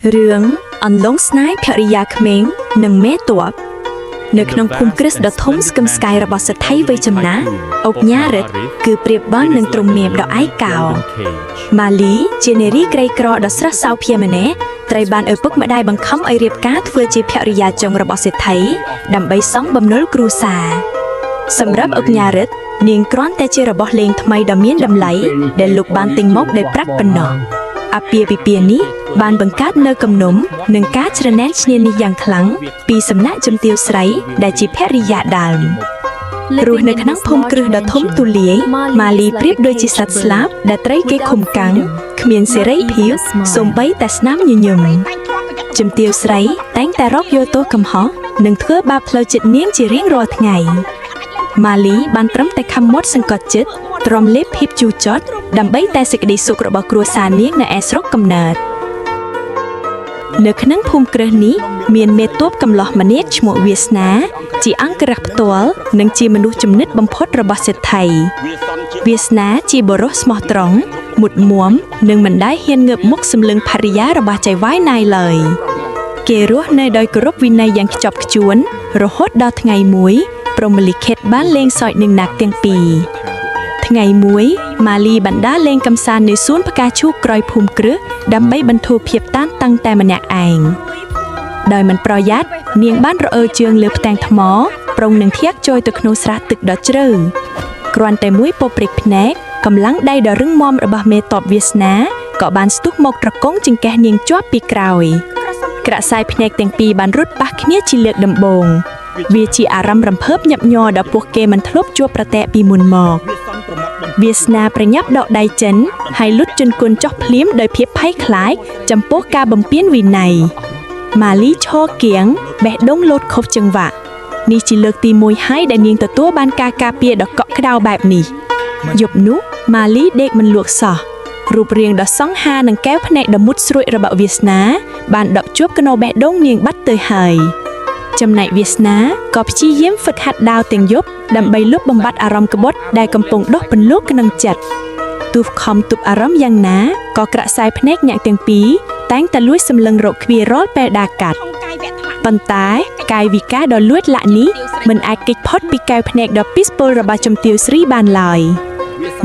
រឿងអន្លង់ស្នេហ៍ភរិយាក្មេងនិងមេតបនៅក្នុងភូមិគ្រឹះដ៏ធំស្កឹមស្កាយរបស់សេដ្ឋីវ័យចំណាស់អុកញ៉ារិតគឺប្រៀបបាននឹងទ្រង់នាមដ៏ឯកោម៉ាលីជានារីក្រីក្រដ៏ស្រស់សោភាម្នាក់ត្រូវបានឪពុកម្ដាយបង្ខំឲ្យរៀបការធ្វើជាភរិយាចុងរបស់សេដ្ឋីដើម្បីសងបំណុលគ្រួសារសម្រាប់អុកញ៉ារិតនាងគ្រាន់តែជារបស់លេងថ្មីដ៏មានតម្លៃដែលលោកបានទិញមកដោយប្រាក់ប៉ុណ្ណោះ អាពាហ៍ពិពាហ៍នេះបានបង្កើតនូវគំនុំនិងការច្រណែនឈ្នានីសយ៉ាងខ្លាំងពីសំណាក់ជំទាវស្រីដែលជាភរិយាដើមរស់នៅក្នុងភូមិគ្រឹះដ៏ធំទូលាយម៉ាលីប្រៀបដូចជាសត្វស្លាបដែលត្រូវគេឃុំកាំងគ្មានសេរីភាពសូម្បីតែស្នាមញញឹមជំទាវស្រីតែងតែរកយកទោសកំហុសនិងធ្វើបាបផ្លូវចិត្តនាងជារៀងរាល់ថ្ងៃ ម៉ាលីបានត្រឹមតែខំមាត់សង្កត់ចិត្តទ្រាំលេបភាពជូរចត់ដើម្បីតែសេចក្តីសុខរបស់គ្រួសារនាងនៅឯស្រុកកំណើតនៅក្នុងភូមិគ្រឹះនេះមានមេតបកំឡោះម្នាក់ឈ្មោះវាសនា ជាអង្គរក្សផ្ទាល់និងជាមនុស្សចំណិតបំផុតរបស់សេដ្ឋីវាសនាជាបុរសស្មោះត្រង់មុតមមនិងមិនដែលហ៊ានងើបមុខសម្លឹងភរិយារបស់ចៅហ្វាយណាយឡើយ គេរស់នៅដោយគោរពវិន័យយ៉ាងខ្ជាប់ខ្ជួន រហូតដល់ថ្ងៃមួយព្រហ្មលិខិតបានលេងសើចនឹងណាក់ទាំងពីរថ្ងៃមួយម៉ាលីបានដើរលេងកម្សាន្តនៅសួនផ្កាឈូកក្រោយភូមិគ្រឹះដើម្បីបន្ធូរភាពតានតឹងតែម្នាក់ឯងដោយមិនប្រយ័ត្ននាងបានរអិលជើងលើផ្ទាំងថ្មប្រុងនឹងធាក់ចូលទៅក្នុងស្រះទឹកដ៏ជ្រៅគ្រាន់តែមួយពព្រិចភ្នែកកម្លាំងដៃដ៏រឹងមាំរបស់មេតបវាសនាក៏បានស្ទុះមកត្រកងចង្កេះនាងជាប់ពីក្រោយ ក្រាក់សាយភ្នែកទាំងពីរបានរត់ប៉ះគ្នាជាលើកដំបូង វាជាអារម្មណ៍រំភើបញាប់ញ័រដល់ពួកគេមិនធ្លាប់ជួបប្រទះពីមុនមក វាសនាប្រញាប់ដកដៃចិនហើយលុតជន់គុនចុះភ្លាមដោយភាពភ័យខ្លាចចំពោះការបំពានវិន័យម៉ាលីឈរគៀងបេះដូងលោតខុសចង្វាក់នេះជាលើកទី1ហើយដែលនាងទទួលបានការការពារដ៏កក់ក្ដៅបែបនេះយប់នោះម៉ាលីដេកមិនលក់សោះរូបរាងដ៏សង្ហានិងកែវភ្នែកដ៏មុតស្រួចរបស់វាសនា បានដកជួបកណោបេះដូងនាងបាត់ទៅហើយ ចំណែកវាសនាក៏ព្យាយាមហ្វឹកហាត់ដាវទាំងយប់ដើម្បីលុបបំបាត់អារម្មណ៍ក្បត់ដែលកំពុងដុះពន្លកក្នុងចិត្តទោះខំទប់អារម្មណ៍យ៉ាងណាក៏ក្រាក់សាយភ្នែកអ្នកទាំងពីរតែងតែលួចសម្លឹងរកគ្នារាល់ពេលដើរកាត់ប៉ុន្តែកាយវិការដ៏លួចលាក់នេះមិនអាចគេចផុតពីកែវភ្នែកដ៏ពិស្ពលរបស់ជំទាវស្រីបានឡើយ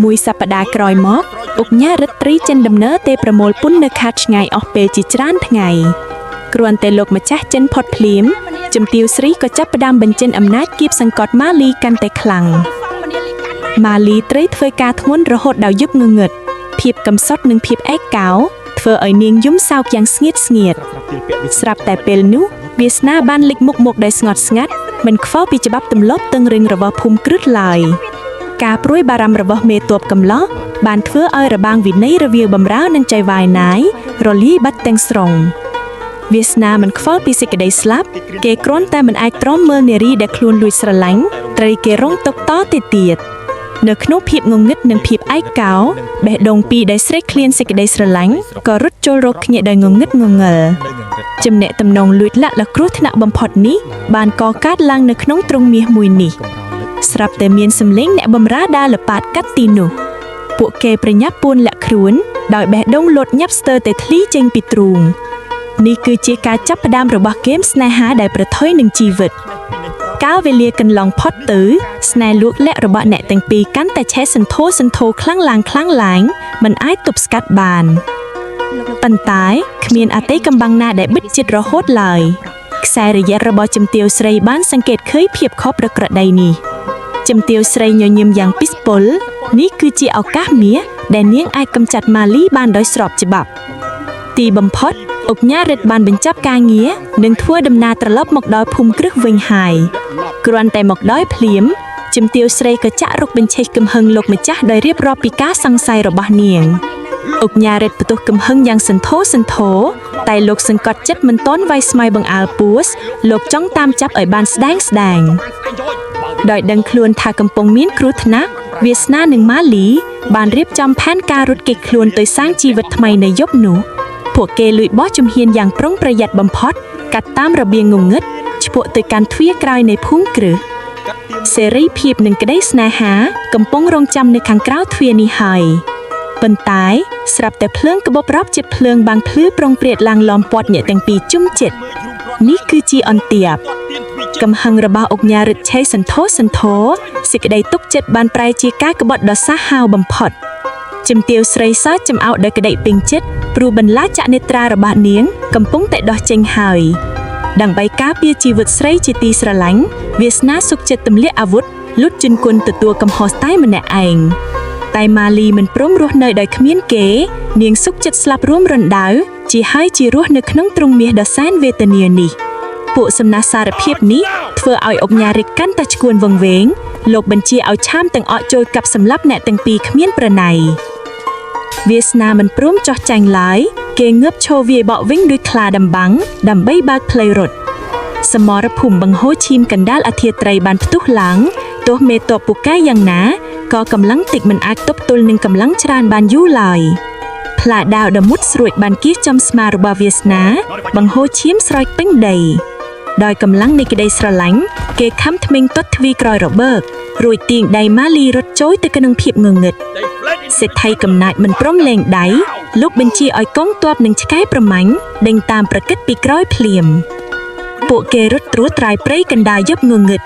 មួយសប្តាហ៍ក្រោយមកអុកញ៉ារិទ្រីចិនដំណើរទេប្រមូលពុននៅខាតឆ្ងាយអស់ពេលជាច្រើនថ្ងៃ គ្រាន់តែលោកម្ចាស់ចិនផុតភ្លាមជំទាវស្រីក៏ចាប់ផ្ដើមបញ្ចេញអំណាចគៀបសង្កត់ម៉ាលីកាន់តែខ្លាំងម៉ាលីត្រូវធ្វើការធ្ងន់រហូតដល់យប់ងងឹតភាពកំសត់និងភាពឯកោធ្វើឲ្យនាងយំសោកយ៉ាងស្ងៀតស្ងៀតស្រាប់តែពេលនោះវាសនាបានលេចមុខមកដោយស្ងត់ស្ងាត់មិនខ្វល់ពីច្បាប់ទម្លាប់តឹងរឹងរបស់ភូមិគ្រឹះឡើយការព្រួយបារម្ភរបស់មេតបកំឡោះបានធ្វើឲ្យរបាងវិន័យរវាងបំរើនិងចៃវាយណាយរលាយបាត់ទាំងស្រុង វាសនាមិនខ្វល់ពីសេចក្តីស្លាប់គេគ្រាន់តែមិនអាចទ្រាំមើលនារីដែលខ្លួនលួចស្រឡាញ់ត្រូវគេរងទុក្ខតទៅទៀតនៅក្នុងភាពងងឹតនិងភាពឯកោបេះដូងពីរដែលស្រេកឃ្លានសេចក្តីស្រឡាញ់ក៏រត់ចូលរកគ្នាដោយងងឹតងងឹលចំណែកតំណងលួចលាក់ដ៏គ្រោះថ្នាក់បំផុតនេះបានកកើតឡើងនៅក្នុងទ្រុងមាសមួយនេះស្រាប់តែមានសម្លេងអ្នកបម្រើដើរល្បាតកាត់ទីនោះពួកគេប្រញាប់ពួនលាក់ខ្លួនដោយបេះដូងលោតញាប់ស្ទើរតែធ្លីចេញពីទ្រូង នេះគឺជាការចាប់ផ្ដើមរបស់ហ្គេមស្នេហាដែលប្រថុយនឹងជីវិតកាលវេលាកន្លងផុតទៅស្នេហ៍លួកលាក់របស់អ្នកទាំងពីរកាន់តែឆេះសន្ធោសន្ធោខ្លាំងឡើងខ្លាំងឡើងមិនអាចទប់ស្កាត់បានប៉ុន្តែគ្មានអតីតកំបាំងណាដែលបិទជិតរហូតឡើយខ្សែរយៈរបស់ជំទាវស្រីបានសង្កេតឃើញភាពខុសប្រក្រតីនេះជំទាវស្រីញញឹមយ៉ាងពិស្ពលនេះគឺជាឱកាសមាសដែលនាងអាចកម្ចាត់ម៉ាលីបានដោយស្របច្បាប់ ទីបំផុតអុកញ៉ារិតបានបញ្ចប់ការងារនិងធ្វើដំណើរត្រឡប់មកដល់ភូមិគ្រឹះវិញហើយគ្រាន់តែមកដល់ភ្លាមជំទាវស្រីក៏ចាក់រុកបញ្ឆេះកំហឹងលោកម្ចាស់ដោយរៀបរាប់ពីការសង្ស័យរបស់នាងអុកញ៉ារិតផ្ទុះកំហឹងយ៉ាងសន្ធោសន្ធោតែលោកសង្កត់ចិត្តមិនទាន់វាយស្មៃបង្អើលពួសលោកចង់តាមចាប់ឲ្យបានស្ដែងស្ដែងដោយដឹងខ្លួនថាកំពុងមានគ្រោះថ្នាក់វាសនានិងម៉ាលីបានរៀបចំផែនការរត់គេចខ្លួនទៅសាងជីវិតថ្មីនៅយប់នោះ ពួកគេលួចបោះជំហានយ៉ាងប្រុងប្រយ័ត្នបំផុតកាត់តាមរបៀងងងឹតឆ្ពោះទៅកាន់ទ្វារក្រោយនៃភូមិគ្រឹះសេរីភាពនិងក្តីស្នេហាកំពុងរងចាំនៅខាងក្រៅទ្វារនេះហើយ។ ប៉ុន្តែស្រាប់តែភ្លើងក្បប់រាប់ជាភ្លើងបាំងភ្លឺប្រុងព្រាតឡើងឡោមព័ទ្ធអ្នកទាំងពីរជុំចិត្តនេះគឺជាអន្ទាប់កំហឹងរបស់ឧកញ៉ារិទ្ធឆេសន្ធោសន្ធោសេចក្តីទុកចិត្តបានប្រែជាការក្បត់ដ៏សាហាវបំផុតជំទាវស្រីសើចចំអោតដោយក្តីពេញចិត្តព្រោះបន្លាចនិត្រារបស់នាងកំពុងតែដោះចេញហើយដើម្បីការពារជីវិតស្រីជាទីស្រឡាញ់វាសនាសុខចិត្តទម្លាក់អាវុធលុតជន់គុណទទួលកំហុសតែម្នាក់ឯងតែម៉ាលីមិនព្រមរស់នៅដោយគ្មានគេ នាងសុខចិត្តស្លាប់រួមរណ្ដៅជាហើយជារស់នៅក្នុងទ្រុងមាសដ៏សែនវេទនានេះពួកសំណាសារភាពនេះធ្វើឲ្យឧកញ៉ារិកកាន់តែឈួនវង្វេងលោកបញ្ជាឲ្យឆាមទាំងអស់ចូលកាប់សម្លាប់អ្នកទាំងពីរគ្មានប្រណីវាសនាមិនព្រមចោះចាញ់ឡើយគេងើបឈរវាយបកវិញដោយខ្លាដំបាំងដើម្បីបើកផ្លូវរត់សមរភូមិបង្ហូរឈាមកណ្ដាលអធិត្រីបានផ្ទុះឡើងទោះមេតបពូកែយ៉ាងណាក៏កម្លាំងតិចមិនអាចទប់ទល់នឹងកម្លាំងច្រើនបានយូរឡើយផ្លាដាវដ៏មុតស្រួចបានគៀសចំស្មារបស់វាសនាបង្ហូរឈាមស្រោចពេញដីដោយកម្លាំងនៃក្តីស្រឡាញ់គេខំថ្មិញទាត់ទ្វីក្រោយរបើករួចទាញដៃម៉ាលីរត់ចូលទៅក្នុងភាពងងឹតសេដ្ឋីកំណាចមិនព្រមលែងដៃលោកបញ្ជាឲ្យកងទ័ពនិងឆ្កែប្រមាញ់ដេញតាមប្រកិតពីក្រោយភ្លាមពួកគេរត់ត្រួតត្រាយព្រៃកណ្ដាលយប់ងងឹត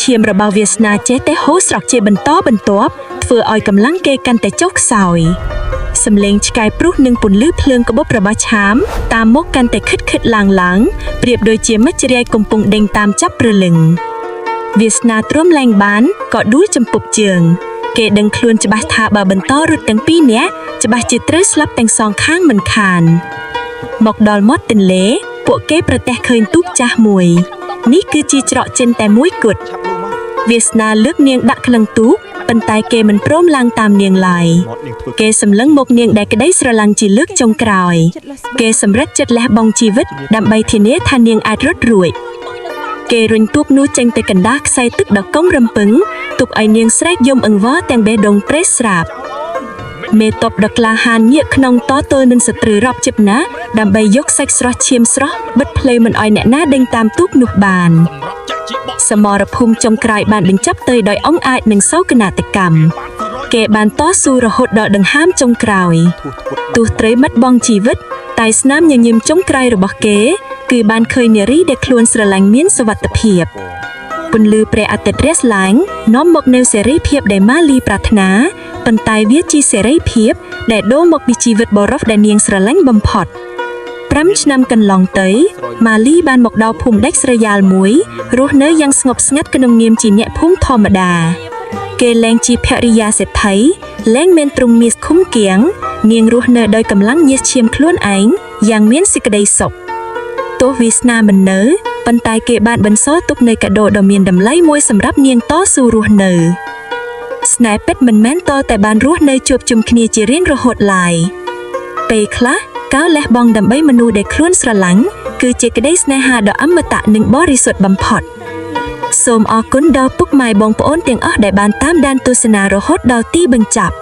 ឈាមរបស់វាសនាចេះតែហូរស្រកជាបន្តបន្ទាប់ធ្វើឲ្យកម្លាំងគេកាន់តែចុះខ្សោយសំឡេងឆ្កែព្រុសនិងពន្លឺភ្លើងក្បប់របស់ឆាមតាមមកកាន់តែខិតខិតឡើងឡើងប្រៀបដូចជាមច្ចរាយកំពុងដេញតាមចាប់ព្រលឹងវាសនាទ្រាំលែងបានក៏ដួលចំពប់ជើងគេដឹងខ្លួនច្បាស់ថាបើបន្តរត់ទាំងពីរនាក់ច្បាស់ជាត្រូវស្លាប់ទាំងសងខាងមិនខានមកដល់មាត់ទន្លេពួកគេប្រទះឃើញទូកចាស់មួយនេះគឺជាច្រកចិនតែមួយគត់វាសនាលើកនាងដាក់ក្នុងទូកប៉ុន្តែគេមិនព្រមឡើងតាមនាងឡើយគេសម្លឹងមកនាងដែលក្តីស្រឡាញ់ជាលើកចុងក្រោយគេសម្រេចចិត្តលះបង់ជីវិតដើម្បីធានាថានាងអាចរត់រួចគេរុញទូកនោះចេញទៅកណ្ដាលខ្សែទឹកដ៏កុំរំពឹងទុកឲ្យនាងស្រែកយំអង្វរទាំងបេះដូងប្រេះស្រាបមេតបដ៏ក្លាហានងាកក្នុងតទល់នឹងសត្រូវរាប់ជិបណាដើម្បីយកសាច់ស្រស់ឈាមស្រស់បិទផ្លូវមិនឲ្យអ្នកណាដេញតាមទូកនោះបានសមរភូមិចុងក្រោយបានបញ្ចប់ទៅដោយអង្អាចនិងសោកនាដកម្មគេបានតស៊ូរហូតដល់ដង្ហើមចុងក្រោយទោះត្រូវបាត់បង់ជីវិតតែស្នាមញញឹមចុងក្រោយរបស់គេគឺបានឃើញនារីដែលខ្លួនស្រឡាញ់មានសុវត្ថិភាពពន្លឺព្រះអាទិត្យរះឡើងនាំមកនូវសេរីភាពដែលម៉ាលីប្រាថ្នាប៉ុន្តែវាជាសេរីភាពដែលដូរមកពីជីវិតបរិសុទ្ធដែលនាងស្រឡាញ់បំផុត5ឆ្នាំកន្លងទៅម៉ាលីបានមកដល់ភូមិដាច់ស្រយាលមួយរស់នៅយ៉ាងស្ងប់ស្ងាត់ក្នុងនាមជាអ្នកភូមិធម្មតាគេលែងជាភរិយាសេដ្ឋីលែងមានទ្រង់មាសឃុំគៀងនាងរស់នៅដោយកម្លាំងញើសឈាមខ្លួនឯងយ៉ាងមានសេចក្តីសុខទោះវាសនាមិននៅប៉ុន្តែគេបានបន្សល់ទុកនូវកាដូដ៏មានតម្លៃមួយសម្រាប់នាងតស៊ូរស់នៅស្នេហ៍ពិតមិនមែនតតែបានរស់នៅជួបជុំគ្នាជារៀងរហូតឡើយពេលខ្លះការលះបង់ដើម្បីមនុស្សដែលខ្លួនស្រឡាញ់គឺជាក្តីស្នេហាដ៏អមតៈនិងបរិសុទ្ធបំផុតសូមអរគុណដល់ពុកម៉ែបងប្អូនទាំងអស់ដែលបានតាមដានទស្សនារហូតដល់ទីបញ្ចប់។